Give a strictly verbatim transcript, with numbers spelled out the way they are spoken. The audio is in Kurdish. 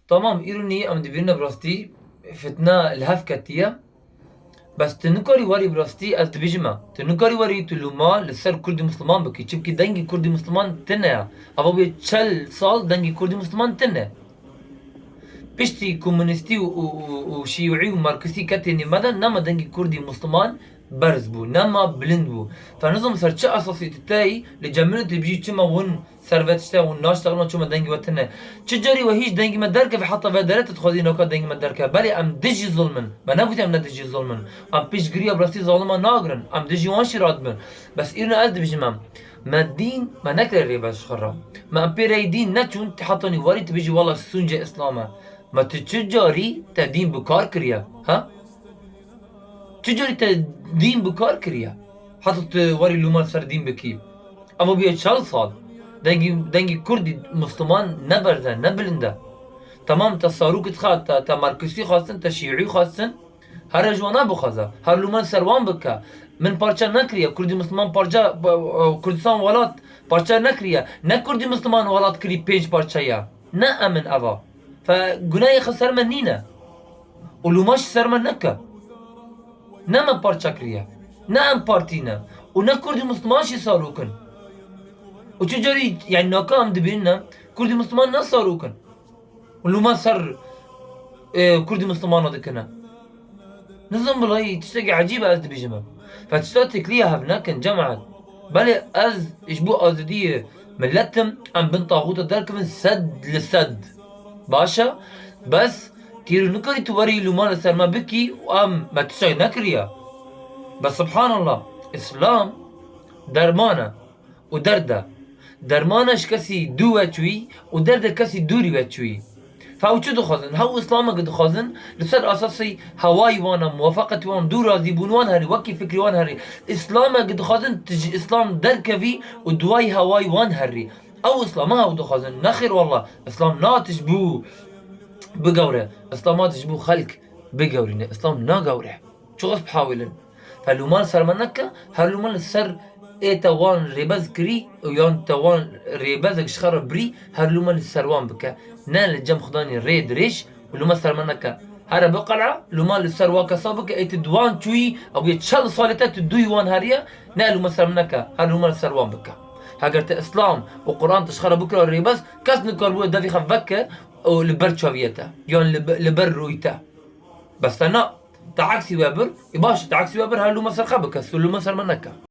Tamam, îro nî em dibîne bi rastî fitne li hev ketiye. Bes tu nikarî werî bi rastî, ez dibêjim e. Tu nikarî werî tu lûma li ser Kurdî Misliman bikî. Çimkî dengî Kurdî Misliman tune ye. Eva bûye çel sal dengî Kurdî Misliman tune. Piştî komunîstî û, û, û, û şîûî û marksî ketê nî me de, nema dengî Kurdî Misliman berz bû, nema bilind bû. Te nizam ser çi esasî tu tey li cemînê tu dibêjî çima hûn servet işte hûn naştexilin, çima dengî we tune. Çi carî we hîç dengî me derkeve, heta vê derê tu dixwazî naka dengî me derkeve. Belê em dijî zulm in. Me negotiye em ne dijî zulm in. Em piştgiriya bi rastî zalima nagirin. Em dijî wan jî radibin. Bes îro ez dibêjim em. Me dîn, me nekire rêbez ji xwe re. Me em pê rey dîn neçûn, heta nî warî tu bêjî wela sûncê Îslam e. Me tu çi carî te dîn bi kar kiriye? Ha? Çi carî te dîn bi kar kiriye? Heta tu werî lûma ser dîn bikî. Eva bûye çel sal. Dengî, dengî Kurdî Misliman ne berz e, ne bilind e. Temam, te sarûk dixe, te, te marksî xwestin, te şîûî xwestin. Here ji wan bixwaze. Her lûma li ser wan bike. Min parça nekiriye. Kurdî Misliman parça, Kurdistan welat parça nekiriye. Ne Kurdî Misliman welat kirî pênc parçe ye. Ne em in eva. Fe gunehê xwe ser me nîne. Û lûma jî ser me neke. Ne me parça kiriye. Ne em partî ne. Û ne Kurdî Misliman jî sarûk in. Û çi carî, yani naka em dibînin ne, Kurdî Misliman ne sarûk in. Û lûma ser, e, Kurdî Mislimana dikine. Nizam bilayî tiştekî ecîb e ez dibêjim em. Fe tişta têkiliya hev nekin cemaet. Belê ez ji bo azadiyê milet im, em bin taxûta derkevin sed li sed. Baş e, bes tîr nikarî tu werî lûma li ser me bikî û em me tiştek nekiriye. Bes subhanallah, Îslam derman e. û derd e. Dermana ji kesî dû ve çûyî û derdê kesî dûrî ve çûyî. Fe ew çi dixwazin? Hew Îslameke dixwazin, li ser esasî hewayî wan e, muwafaqetî wan, dû razîbûn wan herî, wekî fikrî wan herî. Îslameke dixwazin, tu ji Îslam derkevî û duwayî hewayî wan herî. Ew Îslama ew dixwazin. Nexêr wallah, Îslam nehatiş bû bigewre. Îslam hatiş bû xelk bigewrîne. Îslam nagewre. Çi xwest bihawîlin. Fe lûma li ser me neke, her lûma li ser ê te wan rêbez kirî û yan te wan rêbezek ji xwe re birî, her lûma li ser wan bike. Ne li cem Xudanî rê dirêj û lûma ser me neke. Here biqel'a, lûma li ser wa kesa bike, ê tu di wan çûyî, ew yê çel salê te tu dûyî wan heriye, ne lûma ser me neke, her lûma li ser wan bike. Heger te Îslam û Quran tu ji xwe re bikira rêbez, kes nikaribû devî xwe veke û li ber çaviyê te, yan li be-, li ber rûyê te. Bes te na, te eksî we bir, ê baş, te eksî we bir, her lûma ser xwe bike, tu lûma ser me neke.